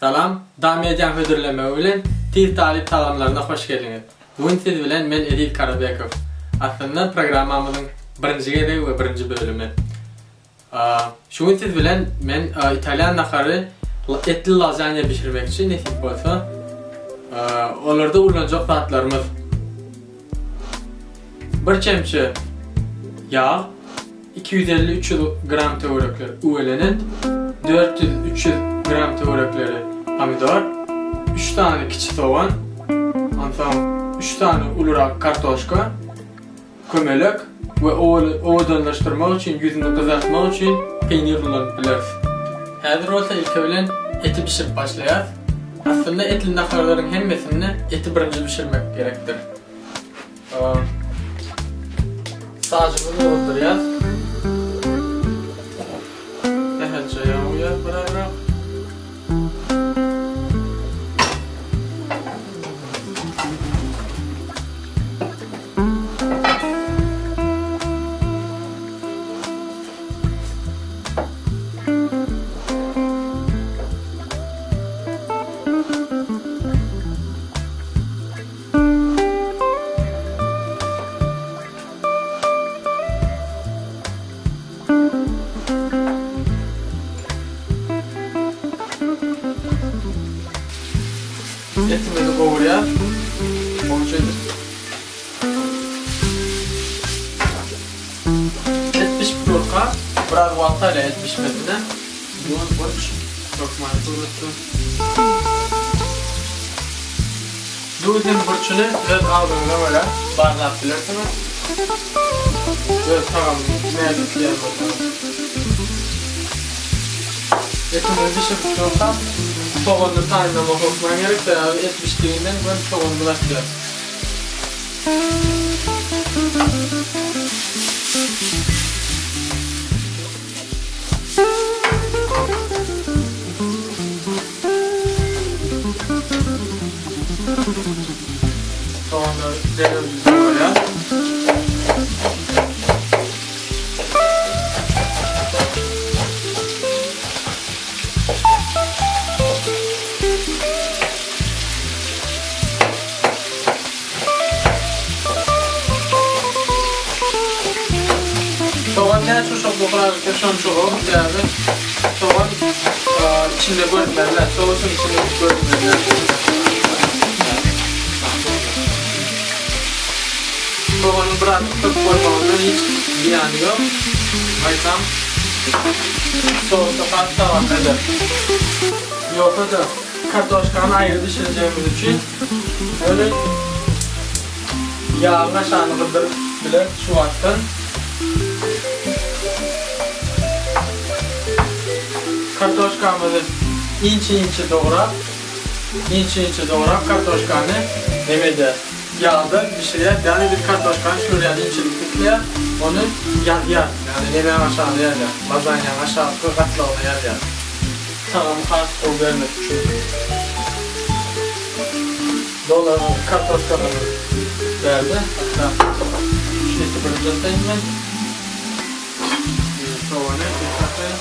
Salam, Da Mediaň hödürlemegi bilen Tiz Talyp tagamlaryna hoş geldiňiz. Bu gün siz bilen men Eziz Karabekow. Aslynda programmamyzyň birinji gezegi we birinji bölümi. Şu gün siz bilen men italýan nahary etli lazanýa bişirmekçi nesip bolsa. Olarda ulanjak zatlarymyz bir çemçe ýag, 250-300 gram töwerekler üwelen et, 400-300 gram töwerekleri pomidor, 3 sany kiçi sogan, onsoň 3 sany ulurak kartoşka, Kömelek we owadanlaşdyrmak üçin ýüzüni gyzartmak üçin peýnir ulanyp bileris. Häzir bolsa ilki bilen eti bişirip başlaýarys. Aslynda etli naharlaryň hemmesinde eti birinji bişirmek gerekdir. Sajymyzy gyzdyrýarys. Sähelçe ýag guýýarys birazrak. Etimizi gowurýas. Gowja edip. Et bişip durka, biraz wagt alýar et bişmesine. Duz, burç hökmany suratda. Duz hem burçuny öz agzyňyza görä barlap bilersiňiz. Öz tagamyňyzy nädip isleýän bolsaňyz. Etimizi bişirip durkak, soganyny taýynlamak hökman gerek, sebäbi et bişdiginden göni soganyny gatýar. Soganlary derrew dogralýar. Sogan näçe uşak dogralsa şonça gowy, sebäbi sogan içinde görünmezler, sousyň içinde görünmezler. Soganyň biraz köp bolmagyndan hiç zyýany ýok. Gaýtam sousy has tagamly eder. Ýogsa-da kartoşkany aýry bişirjegimiz üçin ony ýagyň aşagyny gyzdyryp bileris şu wagtdan. Kartoşkamyzy inçe-inçe dograp, inçe-inçe dograp kartoşkany neme edýäris? Ýagda bişirýäris. Ýagny biz kartoşkany şular ýaly inçelik bükýäris, ony ýazýarys. Ýagny nemäň aşagyna ýazýarys? Lazanýanyň aşaky gatlagyna ýazýarys. Tagamy has gowy bermesi üçin. Dogran kartoşkalarymyz bärde. Hatda şu eti birinji ataýyn men. Sogany ilki ataýyn.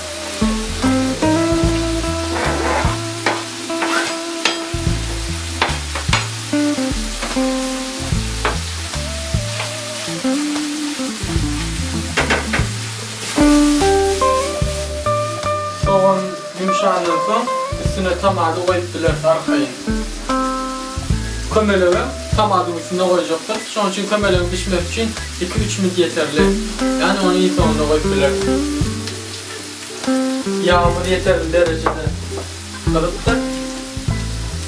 Sogan ýumşandan soň üstüne tomady goýup bileris arkaýyn. Kömelegem tomadyň üstünde goýjakdyr. Şonuň üçin kömelegiň bişmesi üçin iki-üç minut ýeterli. Ýagny ony iň soňunda goýup bileris. Ýagymyz ýeterli derejede gyzypdyr.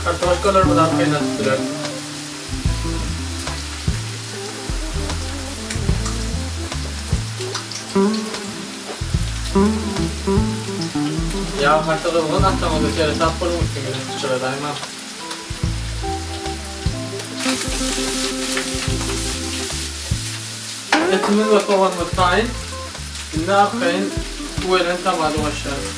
Kartoşkalarymyzy arkaýyn atyp bileris. Ýag gaty gyzgyn ataňyzda seresap boluň üstüňize syçradaýmaň. Etimiz we soganymyz taýyn. Indi arkaýyn üwelen tomady goşýarys.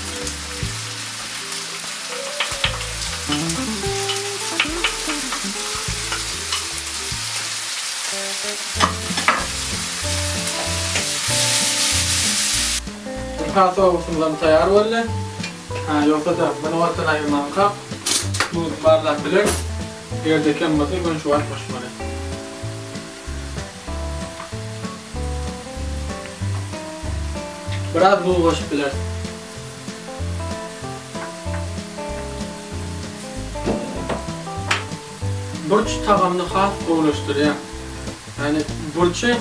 Ynha sousymyzam taýýar boldy. Ha, ýogsa-da, muny ortadan aýyrmankak. Duzuny barlap bileris. Eger-de kem bolsa göni şu wagt goşmaly. Biraz duz goşup bileris. Burç tagamyny has gowulaşdyrýar. Ýagny burçy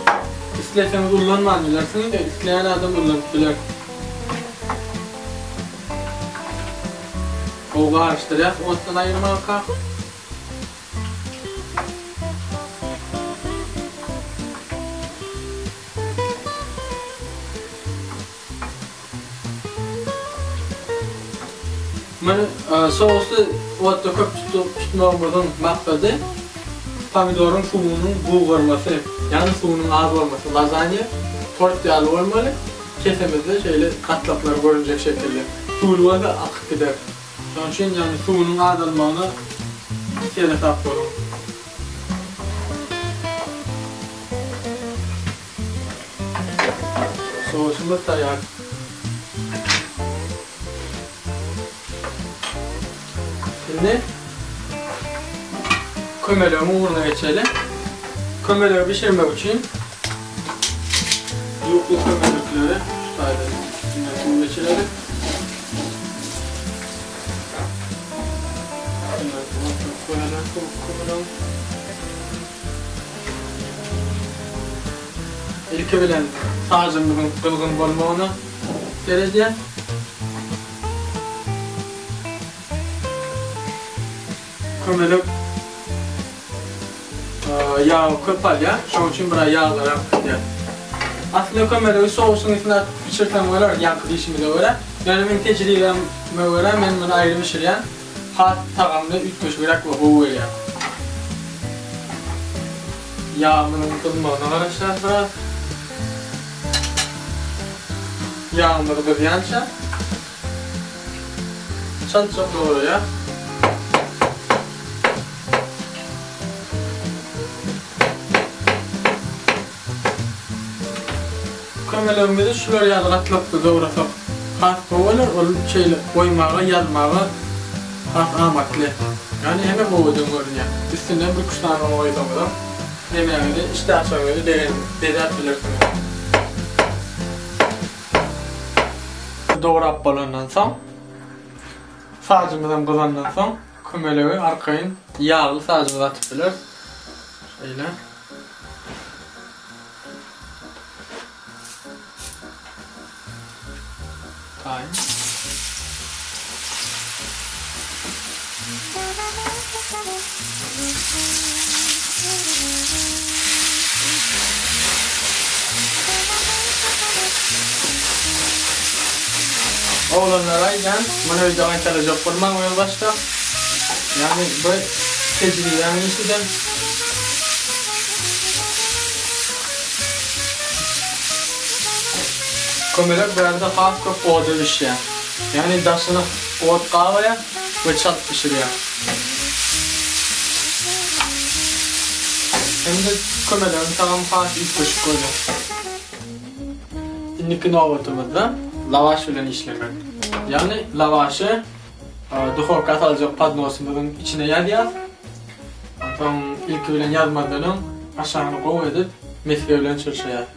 isleseňiz ullanman bilersiňiz, isleýän adam ullanyp biler. Gowy garyşdyrýas otdan aýyrmanka. Muny sousy otda köp tutmagymyzyň maksady pomidoryň suwunyň bugarmasy, ýagny suwunyň az bolmasy. Lazanýa tort ýaly bolmaly, kesemizde şeýle gatlaklar görünjek şekilde. Suwly bolsa akyp gider. Şonuň üçin ýagny suwunyň azalmagyna seresap boluň. Sousumyz taýýar. Indi kömelegiň ugruna geçeli. Kömelegi bişirmek üçin ýukly kömelekleri şu taýdan üstünden suw geçireli. Üstünden suw atyp goýaly kömelegiň. Ilki bilen sajymyzyň gyzgyn bolmagyna seredýäs. Kömelek ýagy köp alýar, şonuň üçin biraz ýaglyrak bişýär. Aslynda kömelegi sousyň üstüne atyp bişirseň bolar, ýaňky diýşimize görä. Ýöne meň tejribäme görä men muny aýry bişirýän. Has tagamly, üýtgeşigräk we gowy gelýär. Ýagymyzyň gyzmagyna garaşýarys biraz. Ýagymyz gyzýança çaltjak dograýar. Kömelegimizi şular ýaly gatlakda dograsak has gowy bolar, ol şeýle goýmaga, ýazmaga has amatly. Ýagny hemem owadan görünýär. Üstünden bir üç sany un goýsaňyzam nemäňizi, işdäaçaryňyzy bezäp bilersiňiz. Dograp bolandan soň, sajymyzam gyzandan soň kömelegi arkaýyn ýagly sajymyza atyp bileris. Şeýle. Taýyn. Oglanlara aýdýan, muny öýde gaýtalajak bolmaň öz başda. Ýagny bu tejribäň işidir. Kömelek bu ýerde has köp oda bişýär. Ýagny daşyny ot gabaýar we çalt bişirýär. Hem-de kömelegiň tagamy has üýtgeşik bolýar. Indiki nobatymyzda lawaş bilen işlemek. Ýagny lawaşy Duhowka saljak podnosymyzyň içine ýazýas. Onsoň ilki bilen ýazmazdan öň aşagyny gowy edip mesge bilen çyrşaýas.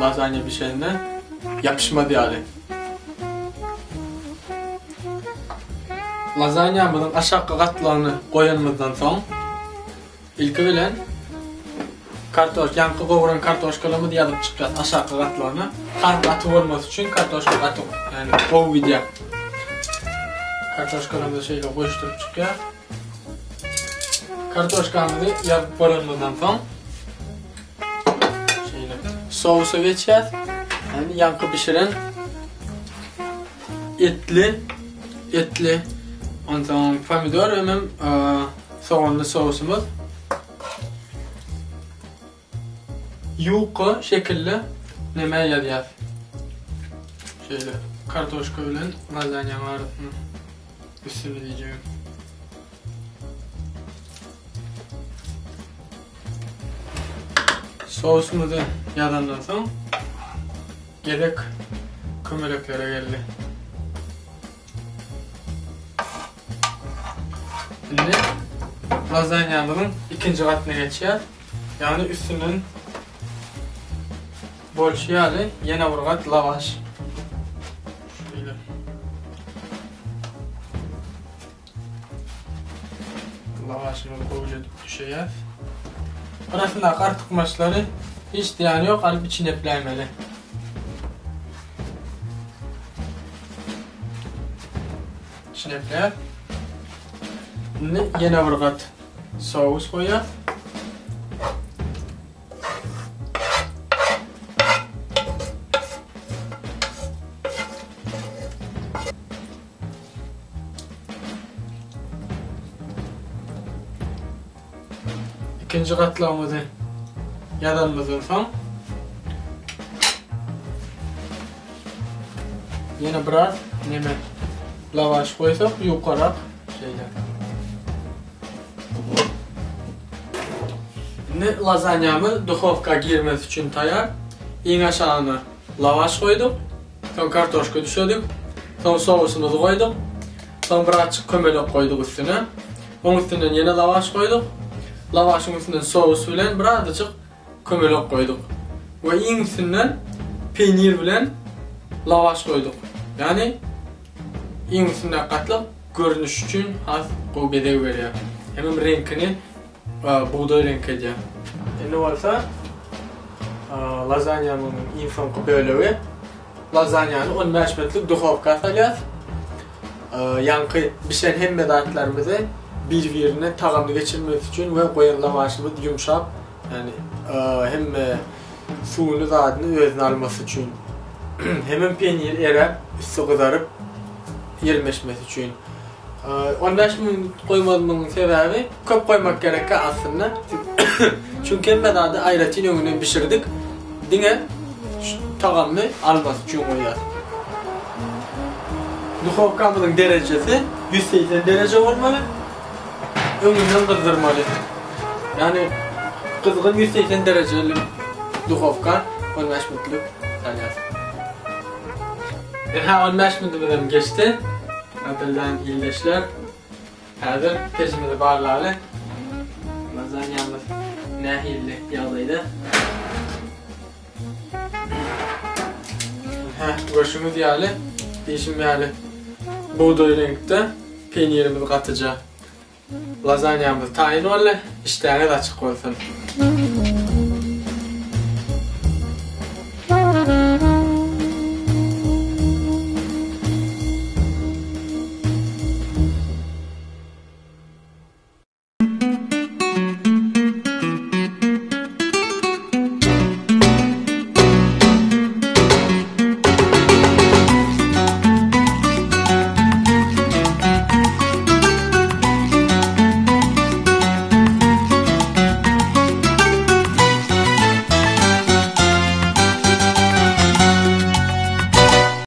Lazanýa bişende ýapyşmaz ýaly. Lazanýamyzyň aşakky gatlagyny goýanymyzdan soň Ilki bilen kartoş, ýaňky gowran kartoşkalarymyzy ýazyp çykýas aşaky gatlagyna. Has gaty bolmasy üçin kartoşka gaty, ýagny gowy gidýär. Kartoşkalarymyzy şeýle goýuşdyryp çykýas. Kartoşkamyzy ýazyp bolanymyzdan soň şeýle sousa geçýäs. Ýagny ýaňky bişiren etli etli onsoň pomidor hemem Soganly sousumyz ýuka şekilde neme ýazýas. Şeýle kartoşka bilen lazanýanyň arasyna üstüni diýjegim. Sousumyzy ýazandan soň gezek kömeleklere geldi. Indi lazanýamyzyň ikinji gatyna geçýäs. Ýagny üstünden bolşy ýaly ýene bir gat lawaş. Şeýle. Lavaşymyzy gowuja edip düşeýäs. Gyrasyndaky artykmaçlary hiç zyýany ýok, alyp içini epläýmeli. İçini epläp. Indi ýene bir gat sous goýýas. Ikinji gatlagymyzy ýazanymyzdan soň ýene biraz neme lavaş goýsak ýukarak şeýle. Indi lazanýamyz duhowka girmesi üçin taýar. Iň aşagyna lavaş goýduk. Soň kartoşka düşedik. Soň sousymyzy goýduk. Soň birazjyk kömelek goýduk üstüne. Oň üstünden ýene lawaş goýduk. Lawaşyň üstünden sous bilen birazajyk kömelek goýduk. We iň üstünden peýnir bilen lawaş goýduk. Ýagny iň üstündäki gatlak görnüş üçin has gowy bezeg berýär. Hemem reňkini bugdaý reňk edýär. Indi bolsa lazanýamyň iň soňky bölegi. Lazanýany 15 minutlyk duhowka salýas. Ýaňky bişen hemme zatlarymyzy bir-birine tagamly geçirmek üçin we goýan lawaşymyz ýumşap, ýagny hemme suwuny zadyny özüne almasy üçin. Hemem peýnir eräp, üsti gyzaryp ýelmeşmesi üçin. 15 minut goýmazymyň sebäbi köp goýmak gerekkä aslynda. Çünki hemme zady aýratyn öňünden bişirdik. Diňe şu tagamly almasy üçin goýýas. Duhowkamyzyň derejesi 180 dereje bolmaly. Öňünden gyzdyrmaly. Ýagny gyzgyn 180 derejeli duhowka 15 minutlyk salýas. Ynha 15 minutymyzam geçdi. Gadyrdan ildeşler, häzir pejimizi barlaly. Lazanýamyz nähili ýagdaýda? Ynha, görşüňiz ýaly, diýşim ýaly bugdaý reňkde peýnirimiz gatyja. Lazanýamyz taýyn boldy. Işdäňiz açyk bolsun!